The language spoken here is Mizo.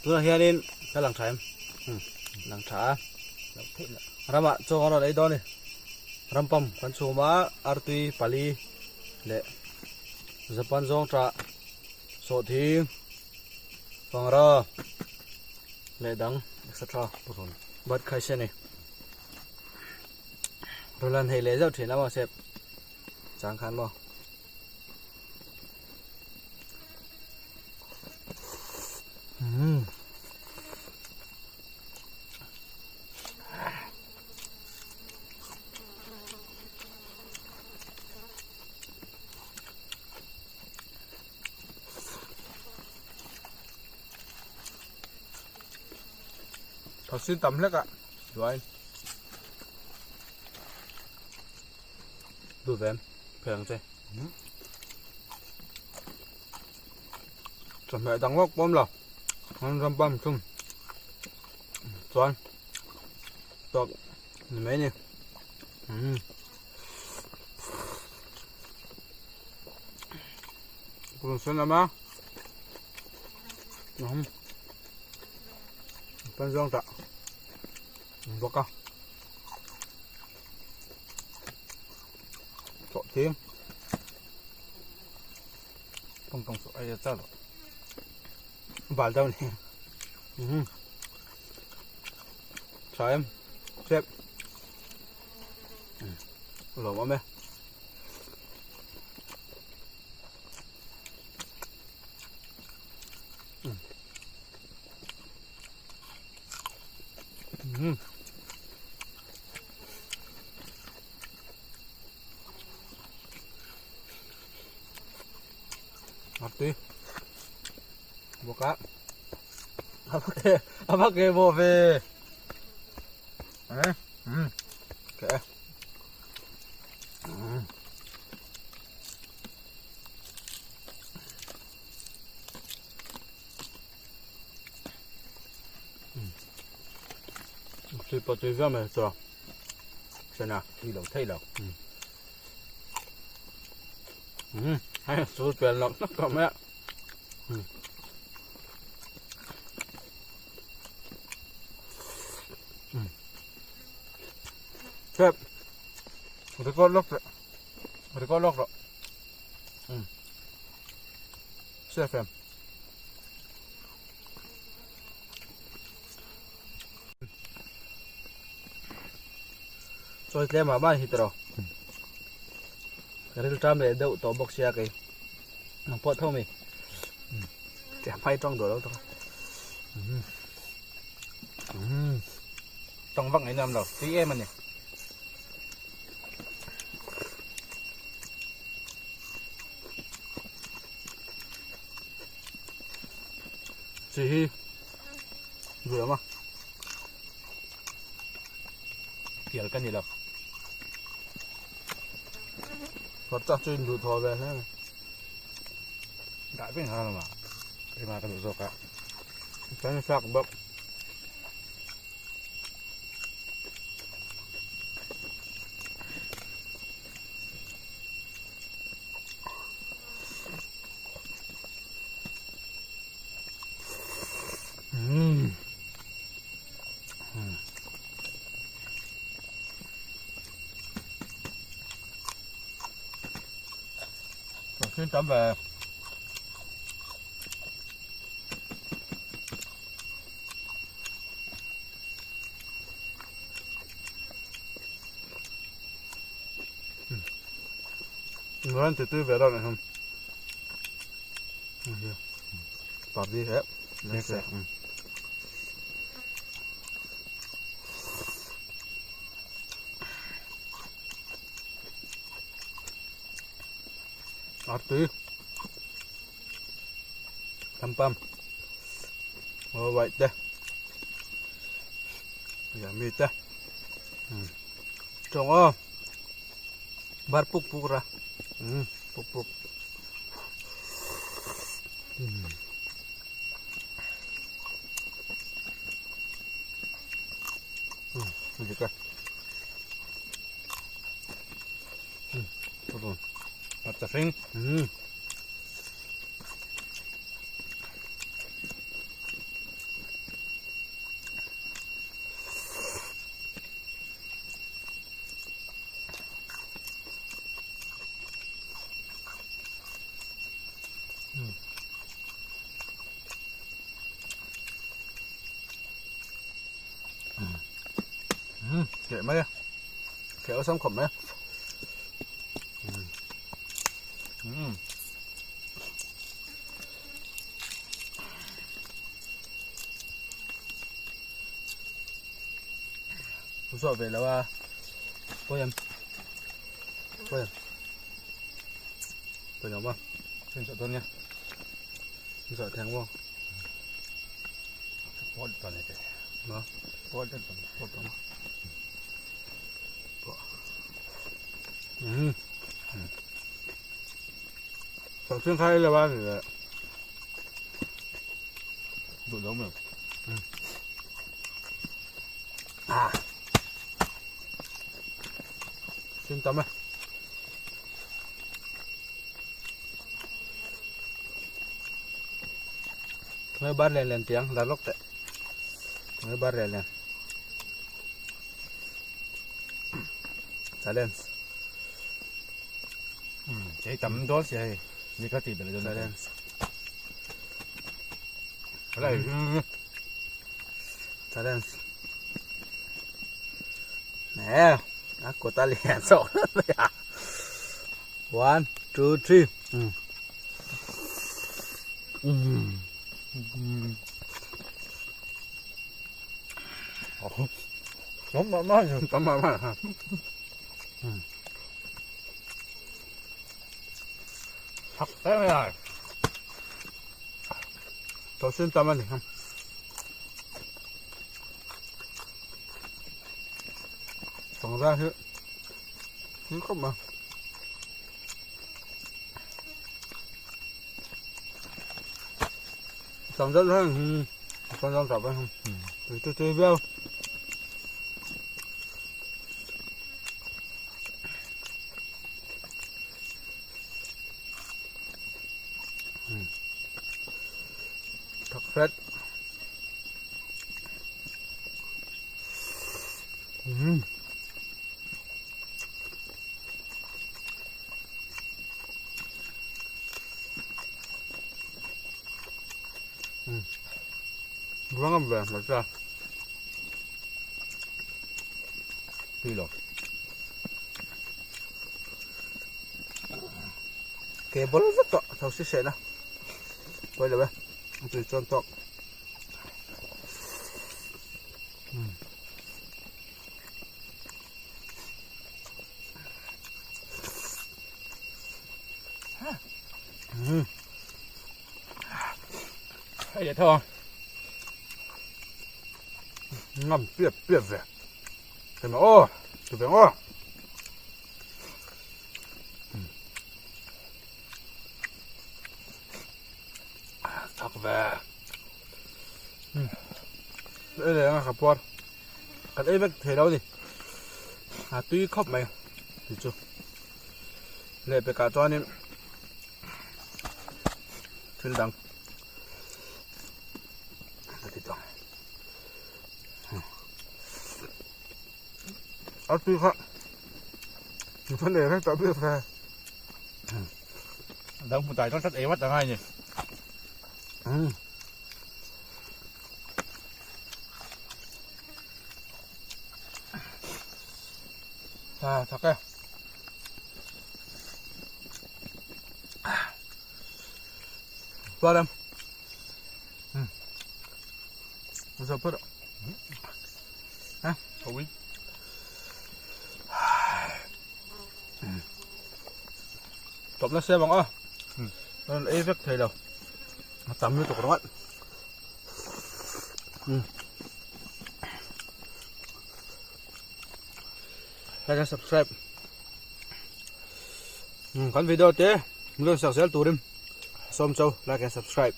Tunah hianin ka lang tha em? Lang tha a. Ramah chaw kan rawn ei dawn a ni. Ram pump kan chhum a, artui pali leh Japan zawng tah sawhthing, fangra leh dang etc. Bat khai se a ni. Rawn lan hei leh zauh thin a mahse chang khan maw. Umm. Thawsin tam hlek a duai. Duh ve em? Phei ang che. Chawhmeh dang vak pawm lo. An ram pam thung. Chuan tawk ni mai ni. Umm. Purun sen lama. Umm. Pan zawng tah. Bawk a. Chawh thing. Tawng tawng chu ai a chal bal deuh ni umm tha em chep lawm awm e umm Ngọt Bò cá A bắt kê bò về Đấy Ừ Kệ Ừ Tui pawh tui viau mai chu Sena Tui lo thei lo Umm hei chu pian loh tak tawh mai a Umm Chep Record lawk teh Record lawk rawh Umm Safe em. Chawi tlem ah mai hi tiraw ka ril ṭam leh deuh tawh bawk sia kei nang pawh tho mai tlem phai tawng duh lo tak a Tawng vak ngaih nuam lo tui em a ni. Chi hi duh lam a. Pial ka ni lo. Phawt tak chu in duh thaw ve hle mai. Dah veng har lama ema ka duh zawk a. Kan sak bawk. Umm. Xin chào về. Ngon thì tôi về đâu này không? Tọt đi hết. Lên xe. Ngọt tí. Thăm pam. Ồ vậy đây. Dạ mì ta. Trông ơ. Bar puk puk ra. Puk puk. Dik a. Hmarcha hring. Keh mai a. Keh awlsam khawp mai a. Umm. Zawh ve lo a. Pawi em. Pawi em. Pawi lo maw? Heng zawh dawn nia. Zawh theng maw? Pawt dawn e. Maw? Pawt dawn. Pawt dawn. Pawh. Umm. Sawhthing kha ei lo a ni le. Duh lo mai. Ah. Xin tắm à. Ngay bát lên lên tiếng là lốc tệ. Ngay bát lên lên. Challenge. Chei tam dawn si hei ni ka tih belh dawn Challenge. Lai Challenge. Nè, á của ta liền sổ rồi à. One, two, three. Ừ. Ừ. Tắm mà mà Tắm mà mà. Thật thế này rồi. Tôi xin tắm anh không? Tổng ra chứ. Không mà. Tổng rất là con rong sập không? Tôi chơi veo. Thật phết. Vâng về mà sao? Đi rồi. Cái bó rất to, thầu xí xệ nào. Quay lại bên. Tôi chọn tóc. Hay để thôi. Ngâm biết biết về. Thế mà ô, tụi về ô. Thật về. Đây là khắp bọt. Cái ấy bác thấy đâu đi. À tuy khóc mày. Thì chưa. Lệ bị cả cho nên thil dang. Ti tang. A tui kha. Vấn đề rất đặc biệt là Đang một tài nó rất ấy bắt ngay nhỉ. Ừ. À thật á. Qua đây. Ừ. Sao phết ạ. Hả? Thôi. Tụm nó xe bằng ơ. Nó ấy vết thầy đâu. Nó tắm như tụi nó. Ừ. Like and subscribe. Ừ, kan video te luôn sạc sel turim. Som châu like and subscribe.